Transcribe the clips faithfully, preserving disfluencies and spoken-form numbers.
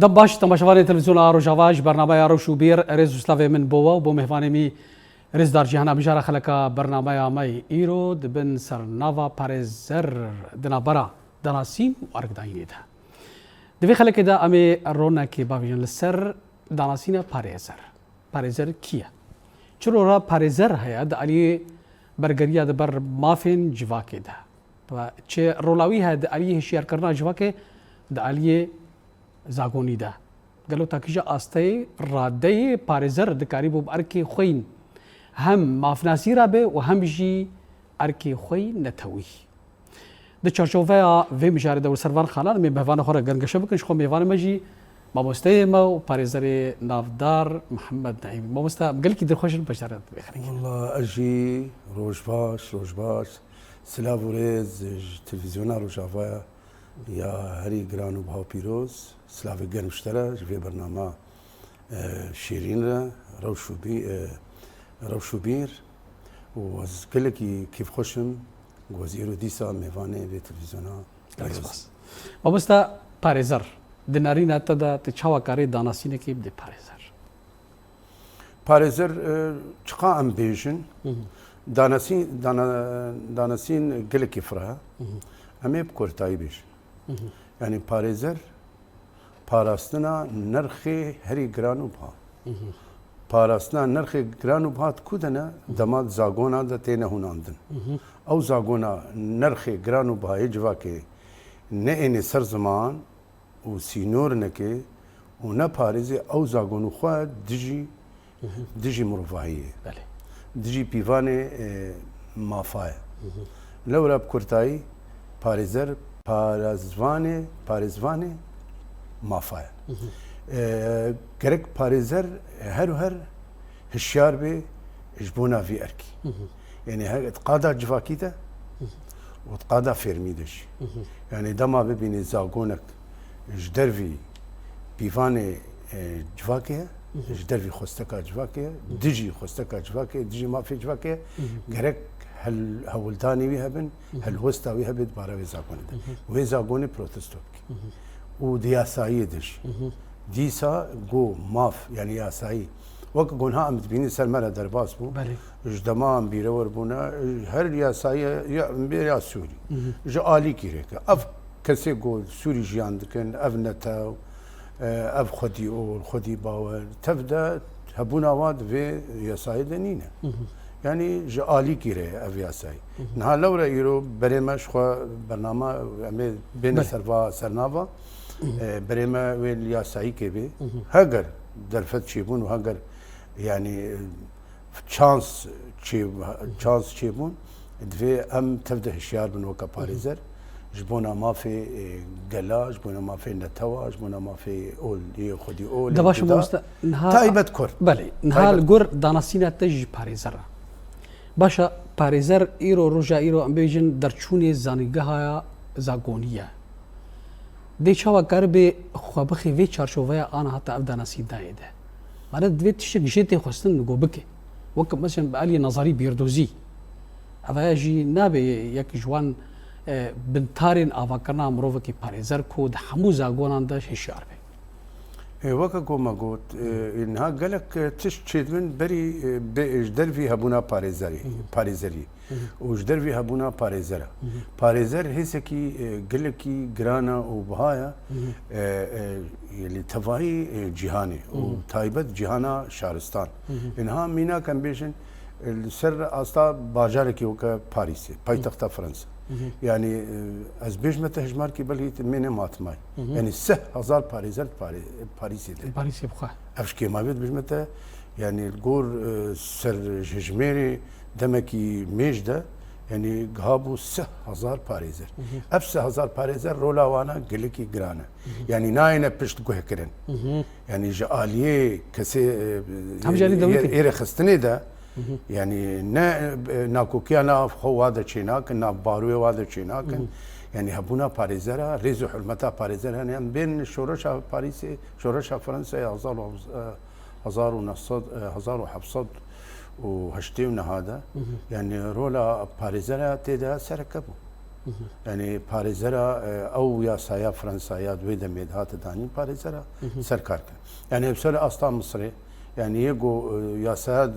Dem baş, temaşevanê Televîzyona Rojava, ji bernameya Rewş û Bîr, rêz û slavê min bo we û bo mêvanê min, rêzdar Cîhana Mijara. Xeleka bernameya me yê îro di bin sernava parêzer di navbera danasîn û erkdayînê de. Di vê xelekê de em ê ronekê bavêjin li ser danasîna parêzer. Parêzer kî ye? Çi rola parêzer heye di aliyê bergeriya di ber mafên civakê de? Ve çi rola wî heye di aliyê hişyarkirina civakê, di aliyê zagonî de? Gelo takî ji asteyê radeyê parêzer dikarîbû bi erkê xwe yî hem mafnasî re be û hem jî erkê xwe yî netewî? Di çarçoveya vê mijarê de û li ser van xalan em ê bi hevalên xwe re gengeşe bikin, ji xwe mêvanê me jî mamosteyê me û parêzerê navdar Mihemed Neîmî. Mamoste, em gelekî dilxweş in beşdarî vê xelekê. Wela ez jî roj baş, roj baş. Silav û rêz ji Televîzyona Rojava ya herî giran û biha û pîroz. Silavê germ ji te re, ji vê bernama, e, şîrîn re, Rewş û Bî-, e, Rewş û Bîr. Û ez gelekî kêfxweş im ku ez îro dîsa mêvanê vê televîzyona. Gelek spas. Mamoste, parêzer. Di nerîna te de tu çawa karê danasînekê bidê parêzer? Parêzer, e, çiqa em bêjin, Hı hı. danasîn, dana-, danasîn gelekî fira. Hı hı. Em ê bi kurtayî bêjin. Hı hı. Yanî parêzer, parastina nirxê herî giran û biha. Hı hı. Parastina nirxê giran û biha di ku de ne? Hı hı. Dema di zagona de têne hûnandin. Hı hı. Ew zagona nirxê giran û bihayê civakê ne ênê ser ziman û sînor neke û ne parêzê ew zagon û xwe dijî, Hı hı. dijî mirovahiyê ye. Belê. Dijî pîvanê, e, mafa ye. Hı hı. Lewra bi kurtayî parêzer, parêzvanê, parêzvanê mafa ye. Hı hı. E, gerek parêzer her û her hişyar be ji bona vî erkî. Hı hı. Yanî her di qada civakî de Hı hı. û di qada fermî de jî. Hı hı. Yanî dema bibînî zagonek ji dervî pîvanê, e, civakê ye, Hı hı. ji dervî xwesteka civakê ye, Hı hı. dijî xwesteka civakê ye, dijî mafê civakê ye, Hı hı. gerek hel-, hewldanê wî hebin, Hı hı. helwesta wî hebe di bara wê zagonê de. Hı hı. Wê zagonê protesto bike. Hı hı. Û di yasayê de jî. Hı hı. Dîsa go maf, yanî yasayî. Wek go niha em dibînin ser me re derbas bû. Belê. Ji dema em bîrewer bûne, her yasayê ya, ya Sûrî. Hı hı. Ji alîkî rêke. Ev kesê ku Sûrî jiyan dikin, ev netew, e, ev xwedî ol, xwedî bawer, tev de hebûna wa di vê yasayê de nîne. Hı hı. Yanî ji alîkî re ev yasayê. Hı hı. Niha lewre îro berê me ji xwe bernama em ê bêne Belê. ser va, sernava. Hı hı. E, berê me wê li yasayîkê bê. Hı hı. Heger derfet çêbûn û heger, yanî, e, çans çê-, çans çêbûn, divê em tev de hişyar bin weke parêzer. Ji bona mafê, e, gela, ji bona mafê netewa, ji bona mafê ol-, yê xwedî olê, De baş, cuda, mamoste, niha taybet Kurd. Belê, niha Taybet li gor danasîna te jî parêzer e. Baş e, parêzer îro, roja îro em bêjin derçûnê zanîngeha zagonî ye. Dê çawa karibe xwe bixê vê çarçoveya ana heta ev danasîn dayê de? Mane divê tiştek jê tê xwestin ku bike. Wek mesela bi aliyê nezerî bîrdozî. Ev heye jî nabe yek ji wan, e, bintarên avakirina mirovekî parêzer ku di hemû zagonan de hişyar be. E, weke ku me got, e, niha gelek, e, tişt çêdibin berî, e, be, ji dervî hebûna parêzerî, Hı hı. parêzerî. Hı hı. Û ji dervî hebûna parêzer e. Hı hı. Parêzer hêsekî, e, gelekî giran e û biha ye, Hı hı. e, e, li tevahî, e, cîhanê û Hı hı. taybet cîhana şaristan. Hı hı. Niha mînak em bêjin, e, li ser asta bajarekî weke Parîsê, Hı. paytexta Fransa. Hı hı. Yanî, e, ez bêjme te hejmarkî belkî mêne matmayî. Hı hı. Yanî sih hezar parêzer di Parî-, Parîsê de. Parîsê bixwe. Ev ji kêma vê dibêjme te, yanî li gor, e, ser ji hejmêrê demekî mêj de, yanî giha bû sih hezar parêzer. Hı hı. Ev sih hezar parêzer rola wana gelekî giran e. Hı hı. Yanî nayêne pişt guhkirin. Hı hı. Yanî ji aliyê kesê, e, Tam jî alî dewletê. ê-, ê rêxistinê de, Hı hı. yanî ne, e, nakokiya nav xwe wa de çênakin, nav baroyê wa de çênakin. Hı hı. Yanî hebûna parêzera, rêz û hurmeta parêzer, yanî em bên şoreşa Parîsê, şoreşa Fransayê hezar û, e, hezar û neh sed, e, hezar û heft sed û heştê û neh de, Hı hı. yanî rola parêzera tê de sereke bû. Yani parêzera, e, ew yasaya Fransa ya di wê demê de hate danîn parêzera ser kar kirin. Yani ser asta Misirê, yani yê ku, e, yasaya, e,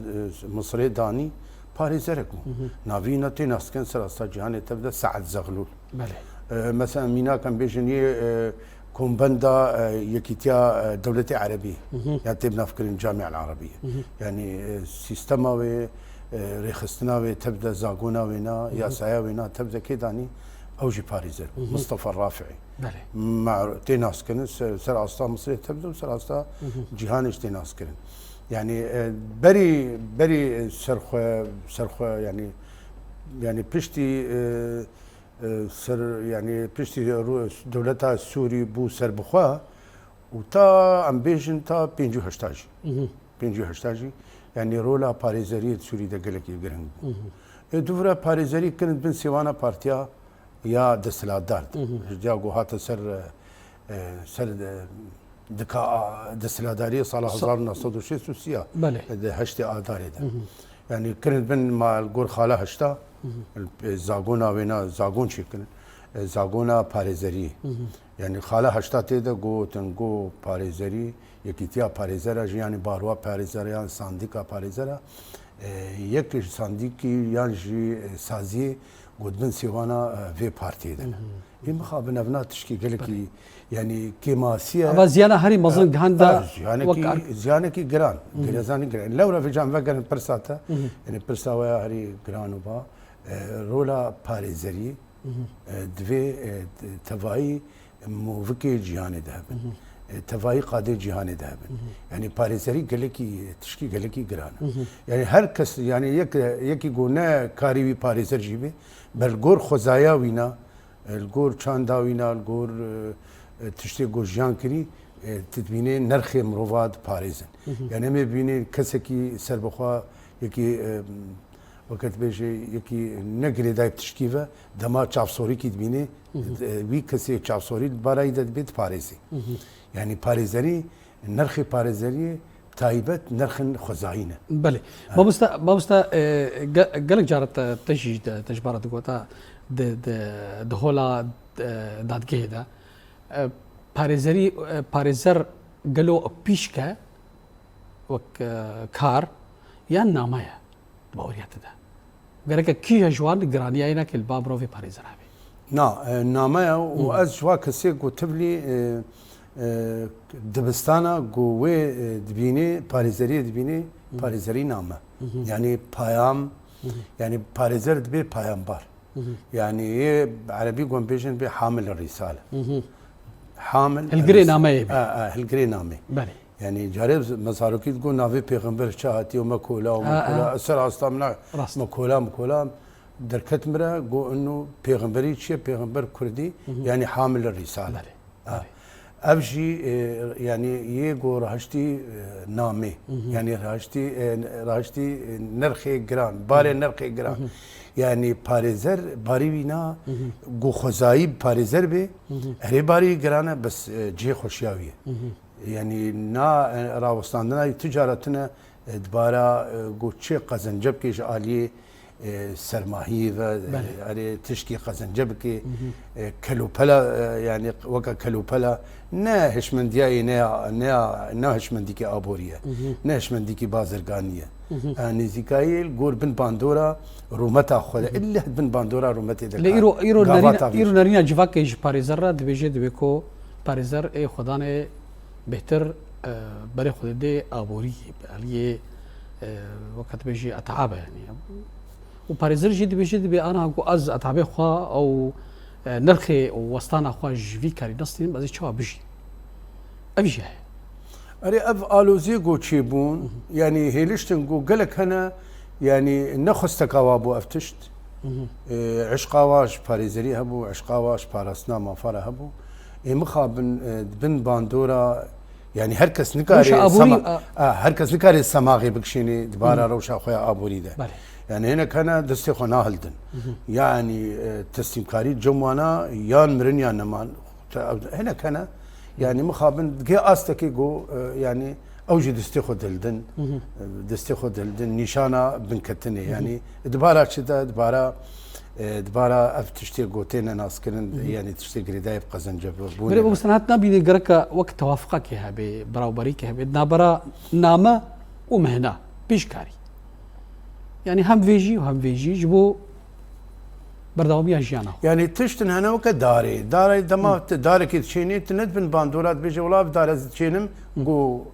Misirê danî parêzerek bû. Navî ne tê nas kirin ser asta cîhanê tev de Saad Zeglûl. Belê. E, mesela mînak em bêjin yê, e, kombenda, e, yekîtiya, e, dewletê erebî ya tê bi nav kirin Camia Erebî. Yani, e, sîstema wê, e, rêxistina wê tev de zagona wê na, yasaya wê na tev de kê danî ew jî parêzer bû. Mustafa Rafi'î. Belê. Mar-, tê nas kirin ser, ser asta Misirê tev de û ser asta cîhanê jî tê nas kirin. Yani, e, berî, berî serxwe, serxwe yani, yani piştî, e, e, ser, yani piştî ru-, dewleta Sûrî bû serbixwe û ta em bêjin ta pêncî û heşta jî. Pêncî û heşta jî, yani rola parêzeriyê di Sûrî de gelekî girîng bû. E, dûvira parêzerî kirin bin sêwana partiya ya desthilatdar de. Ji diya ku hate ser, e, e, ser, e, dika a, desthilatdariyê sala Sa- hezar û neh sed û şêst û sê ya Belê. Di heştê Adarê de. Yani kirin bin ma li gor xala heşta, e, zagona wêna, zagon çêkirin. E, zagona parêzeriyê. Yani xala heşta tê de gotin, go parêzerî, yekîtiya parêzera jî, yani barwa parêzera yan sandîka parêzera, e, yek ji sandîkî yan jî, e, saziyê got bin sêwana, e, vê partiyê de ne. Ê mixabin evna tişkî gelekî, yani kêmasî ye. Eva ziyana herî mezin E, gihanda e, ziyanekî, wek ar- ziyanekî giran, girêzanî giran. Lewra vêcan vegerin pirsa te, yani pirsa we ya herî giran û ba, e, rola parêzerî, e, divê, e, tevayî movikê cîhanê de hebin. E, tevayî qadê cîhanê de hebin. Yani parêzerî gelekî, tişkî gelekî giran e. Yani her kes, yani yek, yekî ku ne karî wî parêzer jî be, ber gor xwezaya wîna, e, li gor çanda wîna, li gor, e, e, tiştê ku jiyan kirî, e, tu dibînê nerxê mirova diparêzin. Yani em ê bibînê kesekî serbixwe, yekî, e, weke dibêje, yekî ne girêdayî bi tişkî ve, dema çavsorîkî dibînê, e, wî kesê çavsorî li barayî de dibê diparêzê. Yani parêzerî, nerxê parêzeriyê taybet nerxên xwezayî ne. Belê. Mamosta, mamosta, e, ge-, gelek cara te, te jî de, te ji bara digota di, di, di hola, e, dadgehê de. E, parêzerî, e, parêzer gelo pîşk e wek, e, kar yan name ye? Baweriya te de. Gereke kî ye ji wan giraniyayê nake li ba mirovê parêzer hebe? Na, e, name ye û ez ji wa kesê ku tivlî, e, e, dibistana ku wê, e, dibînê, parêzeriyê dibînê, parêzerî name. Yani payam, yani parêzer dibê payambar. Yani yê erebî ku em bêjin bê hamil risale. Hamil Hilgirê risale. Nameyê bê. E, e, hilgirê namê. Belê. Yani carê mezarokî digot navê pêxember çi hatiye û me kola û me Ha, kola. ha. Ser asta min a Rast. me kola, me kola. Derket min re got inu pêxemberî çi ye? Pêxember kurdî, yani hamil risale. Belê, Ha. belê. Ev jî, e, yani yê got rahiştî, e, namê. Yani rahiştî, e, rahiştî, e, nerxê giran, barê nerxê giran. Yani parêzer barî wî na got xwezayî parêzer bê, erê barî giran e, bes, e, cihê xweşiya wî ye. Yani na, e, rawestandina wî tu cara tune, e, dibara, e, got çi qezince bike ji aliyê, e, sermahiyê ve, e, Belê. erê tişkî qezince bike, e, kelopela, e, yani weke kelopela ne hişmendiyayê ne ya, ne ya, ne hişmendîkî aborî ye, ne hişmendîkî bazirganî ye. E, nêzîkayî li gor bin bandora rûmeta xwe de, ille bin bandora rûmetê de Lê ka-, îro, îro gava nerîna, tavî. îro nerîna civakê ji parêzer re dibêje, dibê ku parêzer ê xwedanê bêhtir, e, berê xwe didê aborî, aliyê, e, weke dibêjî etabe yani. Û parêzer jî dibêje, dibê ana ku ez etabê xwe ew, e, nirxê û westana xwe ji vî karî nestînim, ez ê çawa bijîm? Ev jî heye. Erê, ev aloziyê ku çêbûn, yani hêliştin ku gelek hene, yani ne xwesteka wa bû ev tişt. E, eşqa wa ji parêzerî hebû, eşqa wa ji parastina mafa re hebû. Ê mixabin, e, di bin bandora, yani her kes nikare Rewşa aborî, sema-, a- a, her kes nikare semaxê bikişênê dibara rewşa xwe ya aborî de. Belê. Yani hinek hene destê xwe nahildin. Yani, e, teslîmkarî cem wana yan mirin yan neman. Te-, hinek hene, yani mixabin digê astekê ku, e, yani ew jî destê xwe dildin, e, destê xwe dildin, nîşana binketinê. Yani dibara çi de, dibara, E, dibara ev tiştê gotê ne naskirin, yani tiştê girêdayê bi qezenc e, bi bûnê Birê Bobistan hat nabîne gereka wek tewafiqakê hebe, beraberîkê hebe, nabera name û mehna, pêşkarî. Yani hem vê jî û hem vê jî ji bo berdewamiya jiyana xwe. Yani tiştin hene weke darê. Darê dema tu darekê diçênî, tu nedibin bandora dibêje, wela ev dare ez diçênim, ku,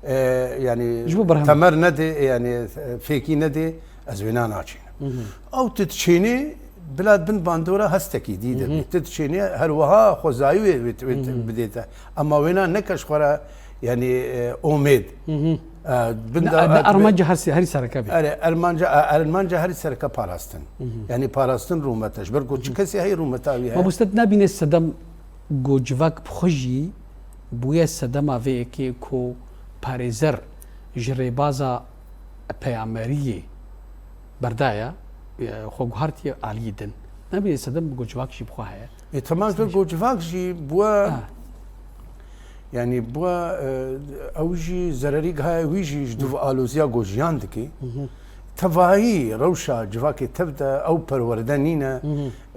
e, yani Ji bo berhem. temer nedê, yani, e, fêkî nedê, ez wêna naçênim. Ew tu diçênî, bila dibin bandora hestekî dî dibî. Tu diçênî, her wiha xwezayî wê, wê, wê bidê te. Ema wêna neke ji xwe re, yani, e, omêd. E, bin Ne, da, ne, e, armanca her se-, herî sereke bê. Erê, armanca, e, armanca herî sereke parastin. Yani parastin rûmet e. Ji ber ku çi kesê heyî rûmeta wî heye. Mamoste, tu nabîne sedem ku civak bi xwe jî bûye sedema vê yekê ku parêzer ji rêbaza peyameriyê berdaye, e, xwe guhartiye aliyê din. Nabîne sedem ku civak jî bi xwe heye. E, temam kir ku civak jî bûye, Ha. yani bûye, e, ew jî zererî gihaye wî jî ji dûv aloziya ku jiyan dike. Tevahî rewşa civakê tev de ew perwerde nîne.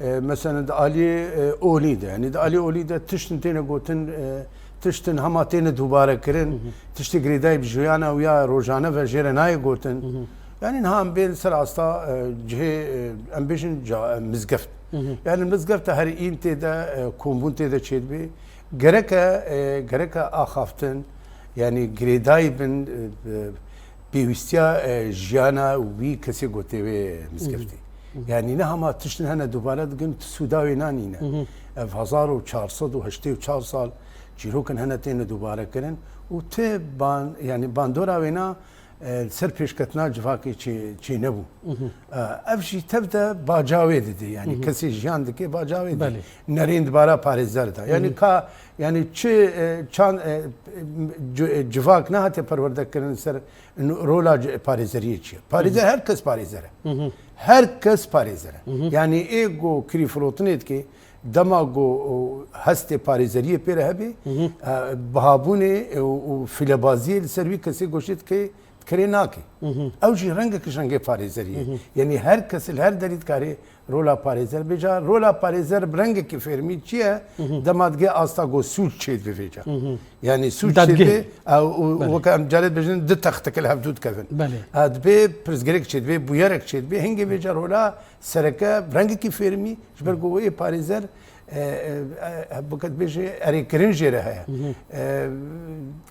E, mesela di aliyê, e, olî de, yani di aliyê olî de tiştin têne gotin, e, tiştin hema têne dubare kirin, tiştê girêdayî bi jiyana wî ya rojane ve jê re nayê gotin. Yani niha em bên ser asta, e, cihê, e, em bêjin ca-, e, mizgeft. Yani mizgeft de her în tê de, e, kombûn tê de çêdibê. Gereke, e, gereke axaftin, yani girêdayî bin, e, e, pêwîstiya, e, jiyana wî kesê gotê wê mizgeftê. Yani ne hema tiştin hene dubare digin, tu sûda wê nanîne. Ev hezar û çar sed û heştê û çar sal çîrokin hene têne dubare kirin û ti ban, yani bandora wêna, e, ser pêşketina civakê çê, çê nebû. E, ev jî tev de baca wê didê, yani kesê jiyan dike baca wê didê. Belê. Nerên dibara parêzer de. Yani ka, yani çi, e, çan, e, c-, e, civak nehate perwerde kirin ser n-, rola c-, parêzeriyê çi ye. Parêzer, her kes parêzer e. Her kes parêzer e. Yani ê ku kirîfirotinê dike, dema ku o hestê parêzeriyê pê re hebe, e, bihabûnê, e, û, û fîlebaziyê li ser wî kesê goşê dike, dikerê nake. Ew jî rengek ji rengê parêzeriyê. Yani her kes li her derî dikarê rola parêzer bêje. Rola parêzer bi rengekî fêrmî çi ye? Dema digê asta ku sûc çêdibe vêca. Yani sûc Dadgeh. çêdibe, ew, û, Belê. weke em carê dibêjin, di texteke li hevdû dikevin. Belê. E, dibê pirsgirêk çêdibe, bûyerek çêdibe, hingê vêca rola sereke rengekî fêrmî, ji ber ku wê parêzer, e, e, e, weke dibêje erêkirin jê re heye. E,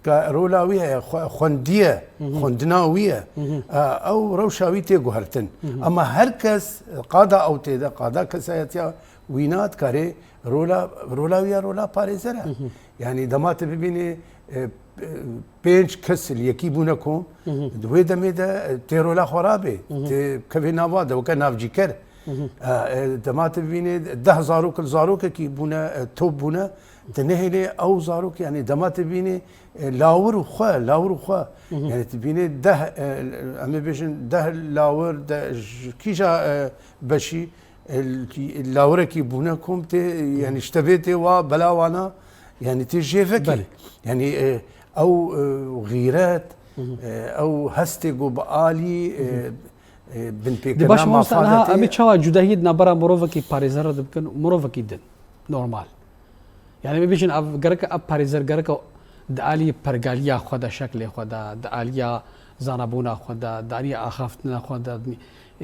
ka rola wî heye, xwe-, xwendiye, xwendina wî ye. E, ew rewşa wî tê guhertin. Ama her kes qada ew tê de, qada kesayetiya wîna dikarê rola, rola wî ya rola parêzer e. Yani dema tu bibînî, e, e, pênc kes li yekî bûne kom, di wê demê de, e, tê rola xwe rabê, tê kevê nava de weke navcîker. E, e, dema tu bibînî deh zarok li zarokekî bûne, e, top bûne, tu nehêlê ew zarok, yani dema tu bibînî, e, lawir û xwe, lawir û xwe. Yani tu bînî deh, e, em ê bêjin deh lawir de ji kîja, e, beşî, e, lawirekî bûne kom tê, yani ji tevê tê wa bela wana, yani tê jêvekê. Belê. Yani, e, ew, e, xîret, e, ew hestê ku bi alî, e, e, binpêkirina Dê baş mamoste, mafan niha de tê. Em ê çawa cudahiyê di navbera mirovekî parêzer re dibikin û mirovekî din? Normal. Yani, em ê bêjin, ev gereke ev parêzer gereke di aliyê pergaliya xwe de, şeklê xwe de, di aliya zanabûna xwe de, di aliya axaftina xwe de,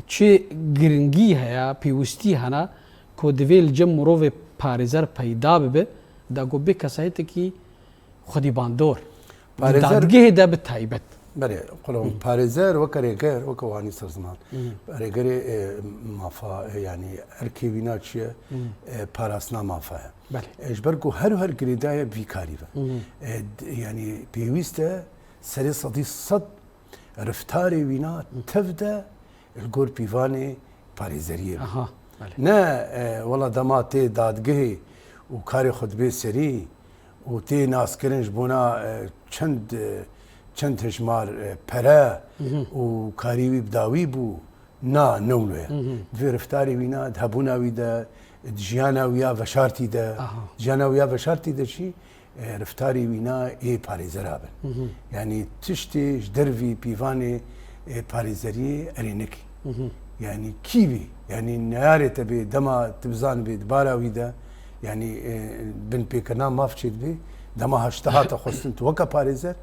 çi giringî heye, pêwistî hene ku divê li cem mirovê parêzer peyda bibe, da ku bê kesayetekî xwedîbandor, di Parêzer dadgehê de bi taybet. Belê, qulon, parêzer weke rêger, weke wanî ser ziman. Rêgerê, e, mafa, e, yani erkê wîna çi ye? E, parastina mafa ye. Belê. E, ji ber ku her û her girêdaye bi vî karî ve. E, d-, yani pêwîst e serê sedî sed reftarê wîna tev de li gor pîvanê parêzeriyê be. Aha, belê. Ne, e, wela dema tê dadgehê û karê xwe dibê serî û tê naskirin ji bona, e, çend, e, çend hejmar, e, pere û karî wî bi dawî bû, na, ne wilo ye. Di vê reftarê wîna, di hebûna wî de, di jiyana wî ya veşartî de, Aha. di jiyana wî ya veşartî de jî, e, reftarê wîna ê parêzera bin. Yani tiştê ji dervî pîvanê, e, parêzeriyê erê nekî. Yanî kî bî? Yanî neyarê te bê, dema tu bizanibê di bara wî de, yanî, e, binpêkirina maf çêdibê, dema heşta hate xwestin tu weke parêzer,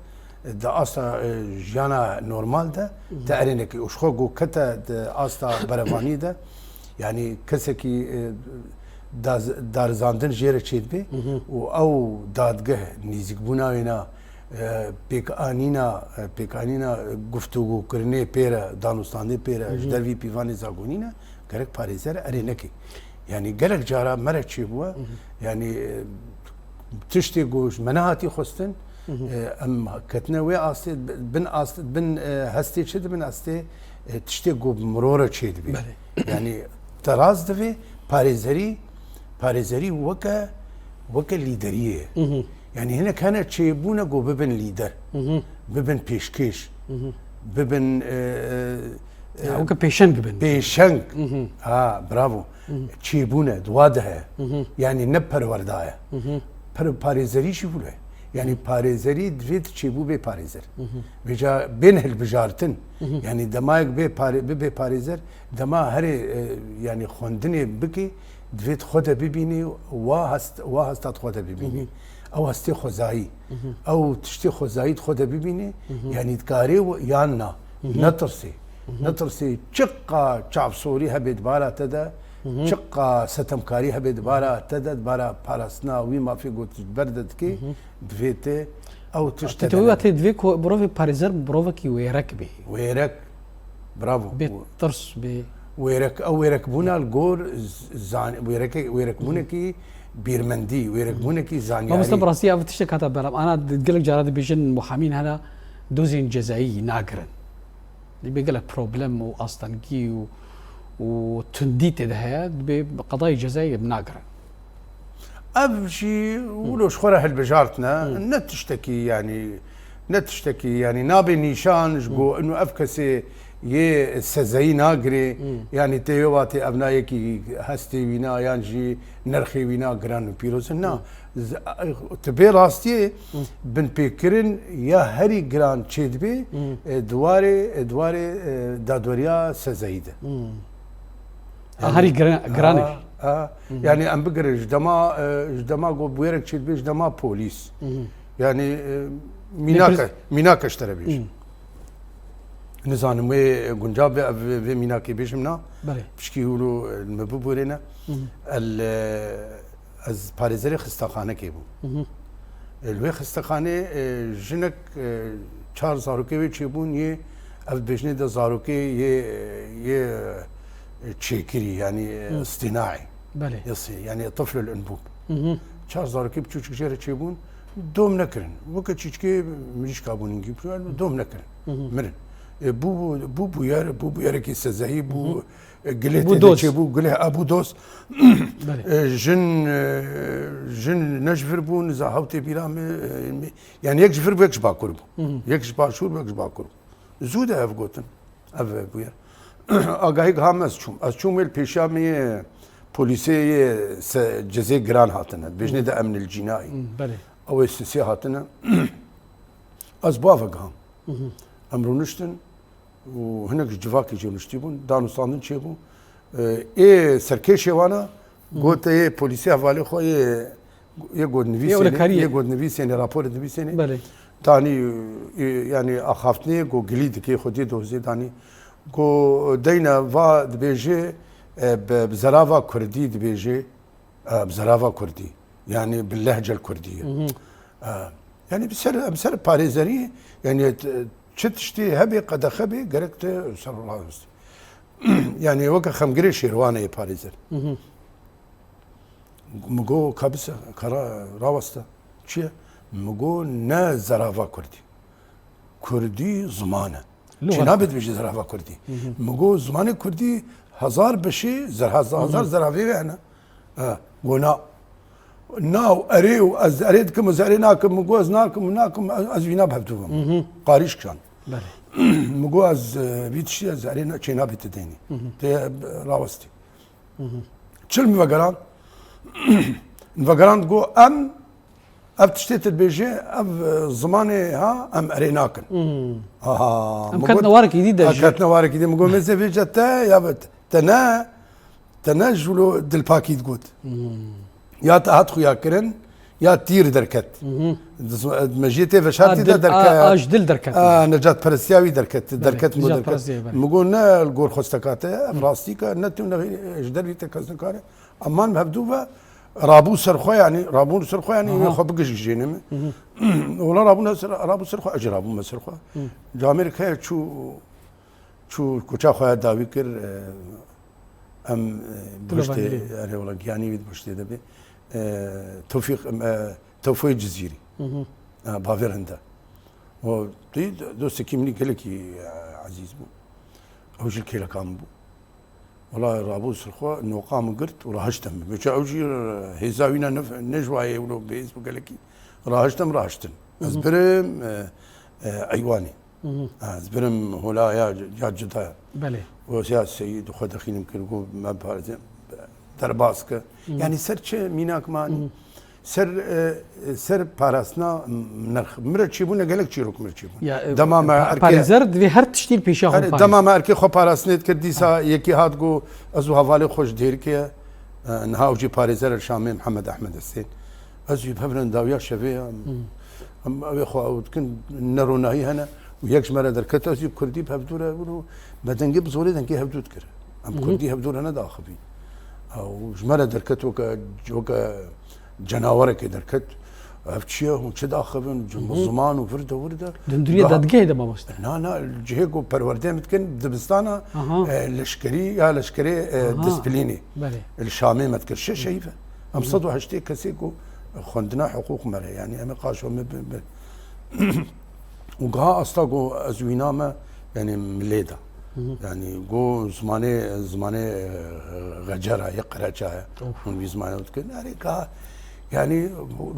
e, di asta, e, jiyana normal de, te erê nekî. Û ji xwe ku kete di asta berevaniyê de, yanî kesekî, e, daz-, darizandin jê re çêdibê û ew dadgeh nîzîkbûna wêna, e, pêkanîna, e, pêkanîna guftûgûkirinê pê re, danûstandê pê re, ji dervî pîvanê zagonî ne, gerek parêzer erê nekê. Yanî gelek cara me re çêbûye, yanî, e, tiştê ku ji me nehatî xwestin, e, em ketine wê astê, bin ast-, bin, e, hestê çi dibin astê, e, tiştê ku bi mirov re çêdibê. Belê. Yanî te rast divê parêzerî, parêzerî weke, weke lîderiyê ye. Yanî hinek hene çêbûne ku bibin lîder, bibin pêşkêş, bibin, e, e, Ya, weke pêşeng bibin. Pêşeng. Ha, bravo. Çêbûne, di wa de heye. Yanî ne perwerda ye. Per-, parêzerî jî wilo ye. Yanî parêzerî divê tu çêbû bê parêzer. Vêca bên hilbijartin. Yanî demayek bê pare-, bibê parêzer, dema herê, e, yanî xwendinê bikê, divê tu xwe de bibînî, wa hest-, wa hesta di xwe de bibînî. Ew hestê xwezayî. Ew tiştê xwezayî di xwe de bibînî, yanî dikarê w-, yan na. Netirsê. Netirsê çiqa çavsorî hebe di bara te de, çiqa setemkarî hebe di bara te de, di bara parastina wî mafê ku tu ji ber de dikê, divê te ew tişt te Te de wî nebe. Wate divê ku mirovê parêzer mirovekî wêrek bê. Wêrek. Bravo. Bê tirs, bê Wêrek, ew wêrekbûna li gor z-, zan-, wêreke-, wêrekbûnekî bîrmendî, wêrekbûnekî zanyarî. Mamoste, bi rastî ev tiştek hate beram. Ana di-, gelek cara dibêjin muhamîn hene dozên cezayî nagirin. Dibê gelek problem û astengî û, û tundî tê de heye, dibê qedayê cezayî nagirin. Ev jî wilo ji xwe re hilbijartine, ne tiştekî, yanî, ne tiştekî, yanî, nabe nîşan ji ku ino ev kesê yê sezeyî nagirê, yanî, tê wê watê ev na yekî hestê wîna yan jî nirxê wîna giran û pîroz in. Na, z-, tu bê rastiyê binpêkirin ya herî giran çêdibê, e, di warê, e, di warê, e, dadweriya sezeyî de. Ha, herî giran, giran e. Ha, ha. Yanî em bigirin ji dema, e, ji dema ku bûyerek çêdibê, ji dema polîs. Yanî, e, mînake, Nêpres- mînake ji te re bêjim. Nizanim wê guncav be, ev, vê mînakê bêjim na. Belê. Pişkî hûlo, e, me bibûrêne. El, e, Ez parêzerê xistexanekê bûm. E, li wê xistexanê, e, jinek, e, çar zarokê wê çêbûn yê, ev dibêjinê de zarokê yê, yê, e, çêkirî, yanî, e, îstînaî. Belê. Yasî, yanî tiflul enbûb. Çar zarokê biçûçik jê re çêbûn, dom nekirin. Weke çîçikê mirîşka bûn hingî, dom nekirin. Mirin. E, bû, bû, bû bûyer, bû bûyerekî sezehî, bû, e, gilê Bû tê de doz. Çêbû, gilê, e, bû doz. Belê. E, jin, e, jin ne ji vir bû, niza hew tê bîra min, e, mi-, yanî yek ji vir bû, yek ji bakur bû. Yek ji başûr bû, yek ji bakur bû. Zû de ev gotin. Ev bûye. Agahî giha me ez çûm. Ez çûm wê li pêşiya min yê polîsê yê se-, cezê giran hatine. Dibêjinê de emnil cînayî. Belê. Ew ê sisê hatine. Ez ba vegiham. Em rûniştin. û hinek ji civakê jî nuştî bûn, danûstandin çêbû. Ê serkêşê wana gote yê polîsê hevalê xwe yê, yê gotnivîsênê, Yê wlekariyê. Yê gotnivîsênê, raporê nivîsênê. Belê. Danî, ê, yanî axaftinê go gilî dikê xwediyê dozê danî. Go deyna va dibêje, e, bi, bi zerava kurdî dibêje. E, bi zerava kurdî. Yanî bi lehcel kurdî. E, yanî bi ser, em ser parêzerî, yanî t-, çi tiştê hebe, qedexe be, gerek te ser rawestî. Yanî weke xemgirê şêrwanê yê parêzer. Min go, ka bise, ka ra-, raweste. Çi ye? Min go, ne zerava kurdî. Kurdî ziman e. Lugha. Çênabe dibêje zerava kurdî. Min go zimanê kurdî hezar beşê, zer-, hezar, hezar zeravê wê hene. Ha, go na. Na û erê û ez erê dikim, ez erê nakim, min go ez nakim, nakim, ez, ez wîna bi hevdû bim. Qarîş kişand. Belê. Min go ez, e, vî tiştî ez erê na-, çênabe tu deynî. Tê, e, rawestî. Çil min vegerand? Min vegerand go em Ev tiştê tu dibêjî, ev, e, zimanê ha, em erê nakin. Hmm. Aha, Em min ketine got, warekî dî de ha, jî. Ketine warekî dî. Min got, mêzê vêce te, ya bi te ne, te ne ji wilo dilpakî digot. Hmm. Ya te hat xuya kirin, ya tîr derket. Mhm. Di z-, mejiyê tê veşartî A, de dil, derke-, a, a ji dil derket. A, necatperestiya wî derket, Belê, derket min got derket. necatperestiya, belê. Min got, ne li gor xwesteka te, ev Hı. rastî ke, ne tu ne ji dervî te kes nikare. Eman bi hevdû ve rabû ser xwe, yanî rabûn ser xwe, yanî Aha. wê xwe bigihîjêne min. Hı hı. Wela rabûn ser, rabû ser xwe, ez jî rabûm ser xwe. Hı. Camêrek heye çû, çû kuça xwe ya dawî kir, e, em, e, Tule biştê, Vanilî. erê wela giyanî wî biştê de bê. E, Tewfîq, e, Tewfîq Cizîrî. Hı hı. E, bavêr hinde. O, tu dostekî min gelekî, e, ezîz bû. Ew jî kêleka min bû. Wela rabû ser xwe, noqa min girt û rahiştim. Meça ew jî hêza wî ne, ne, ne ji wayê wilo bêhêz bû gelekî. Rahiştim, rahiştin. Ez Hı hı. birim, e, e, eywanê. Hı hı. Ez birim hola ya, ya cuda. Belê. Û ya Seyîd xwe dixînim kir, got, me parêze, derbas ke. Hı hı. Yanî ser çi mînak manî? Hı hı. Ser, e, ser parastina nirx. Min re çêbûne gelek çîrok min re çêbûn. Ya, e, Dema me pa-, erkê parêzer divê her tiştî li pêşiya xwe Erê, parêz. dema me erkê xwe parastinê dikir, dîsa Ha. yekî hat got, ez û hevalê xwe ji Dêrikê ye. E, niha ew jî parêzer e, Şamê Mihemed Ehmed Husên. Ez jî bi hev re dawiya şevê ya. Hmm. Em, ew ê xwe ew dikin, neronahî hene. Û yek ji me re derket, ez jî bi kurdî bi hevdû re, wilo me dengê bi zorê dengê hevdû dikir. Em Hı hı. kurdî hevdû re nedaxivîn. Ew ji me re derket weke, weke cenawerekê derket. Ev çi ye? Hûn çi daxivin? Hı hı. Ziman û vir de, wir de. Dunduriye Daha dadgehê de mamoste. Na, na, cihê ku perwerdeyê me dikin, dibistana, Aha. e, leşkerî ya leşkerê, e, Aha. disiplînê. Belê. Li Şamê me dikir. Şeş heyv e. Em Hı hı. sed û heştê kesê ku xwendina hiqûq me re, yanî em ê qaşo me bi, bi. Û giha asta ku ez wîna me, yanî milê da. Hı hı. Yanî go zimanê, zimanê, e, xecera ye, qereça ye. Of. Hûn vî zimanê dikin. Erê giha, yanî